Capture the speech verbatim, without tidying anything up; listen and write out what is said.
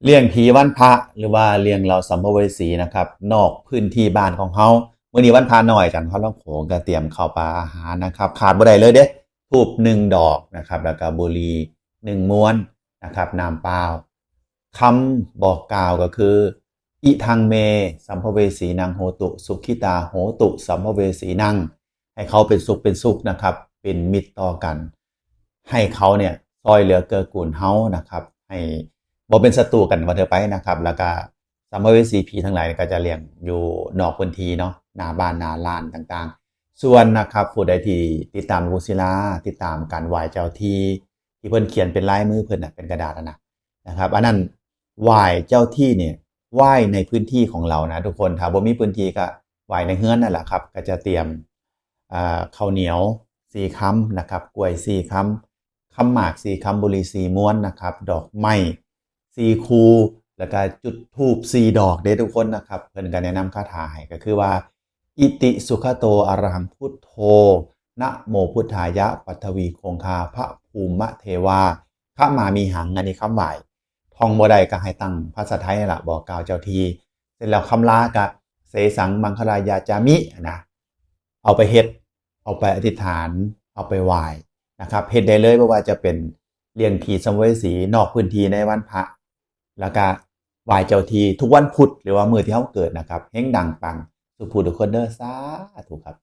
เลี้ยงผีวันพระ หรือว่าเลี้ยงเหล่าสัมภเวสีนะครับ นอกพื้นที่บ้านของเฮา มื้อนี้วันพระน้อย อาจารย์เขาลองโขงก็เตรียมข้าวปลาอาหารนะครับ ขาดบ่ได้เลยเด้ ธูปหนึ่งดอกนะครับ แล้วก็บุหรี่หนึ่งม้วนนะครับ น้ำเปล่า คำบอกกล่าวก็คือ อิทังเม สัมภเวสีนังโหตุ สุขิตาโหตุ สัมภเวสีนัง ให้เขาเป็นสุขเป็นสุขนะครับ เป็นมิตรต่อกัน ให้เขาเนี่ยซอยเหลือเกื้อกูลเฮานะครับ ให้บ่เป็นศัตรูกันว่าเถอะไปนะครับ แล้วก็สัมภเวสีผีทั้งหลายก็จะเลี้ยงอยู่นอกพื้นที่เนาะ หน้าบ้านหน้าลานต่างๆ ส่วนนะครับ ผู้ใดที่ติดตามหลวงปู่ศิลา ติดตามการไหว้เจ้าที่ ที่เพิ่นเขียนเป็นลายมือเพิ่นน่ะ เป็นกระดาษอะนะ นะครับ อันนั้นไหว้เจ้าที่เนี่ย ไหว้ในพื้นที่ของเรานะทุกคน ถ้าบ่มีพื้นที่ก็ไหว้ในเฮือนนั่นแหละครับ ก็จะเตรียม อ่า ข้าวเหนียวสี่คำนะครับ กล้วยสี่คำ คำหมากสี่คำ บุหรี่สี่ม้วนนะครับ ดอกไม้สี่คู่ แล้วก็จุดธูปสี่ดอกเด้ทุกคนนะครับ เพิ่นก็แนะนำคาถาให้ ก็คือว่า อิติสุขโตอะระหังพุทโธ นะโมพุทธายะ ปัทวีคงคา พระภูมิเทวา ขมามีหัง อันนี้คำไหว้ ท่องบ่ได้ก็ให้ตั้งภาษาไทยนั่นล่ะ บอกกล่าวเจ้าที่ เสร็จแล้วคำลาก็ เสสังมังคลายาจามินะ เอาไปเฮ็ด เอาไปอธิษฐาน เอาไปไหว้นะครับ เฮ็ดได้เลย บ่ว่าจะเป็นเลี้ยงผีสัมภเวสีนอกพื้นที่ในวันพระ แล้วก็ไหว้เจ้าที่ทุกวันพุธ หรือว่ามื้อที่เฮาเกิดนะครับ เฮงดังปังสุขผู้ทุกคนเด้อ สาธุครับ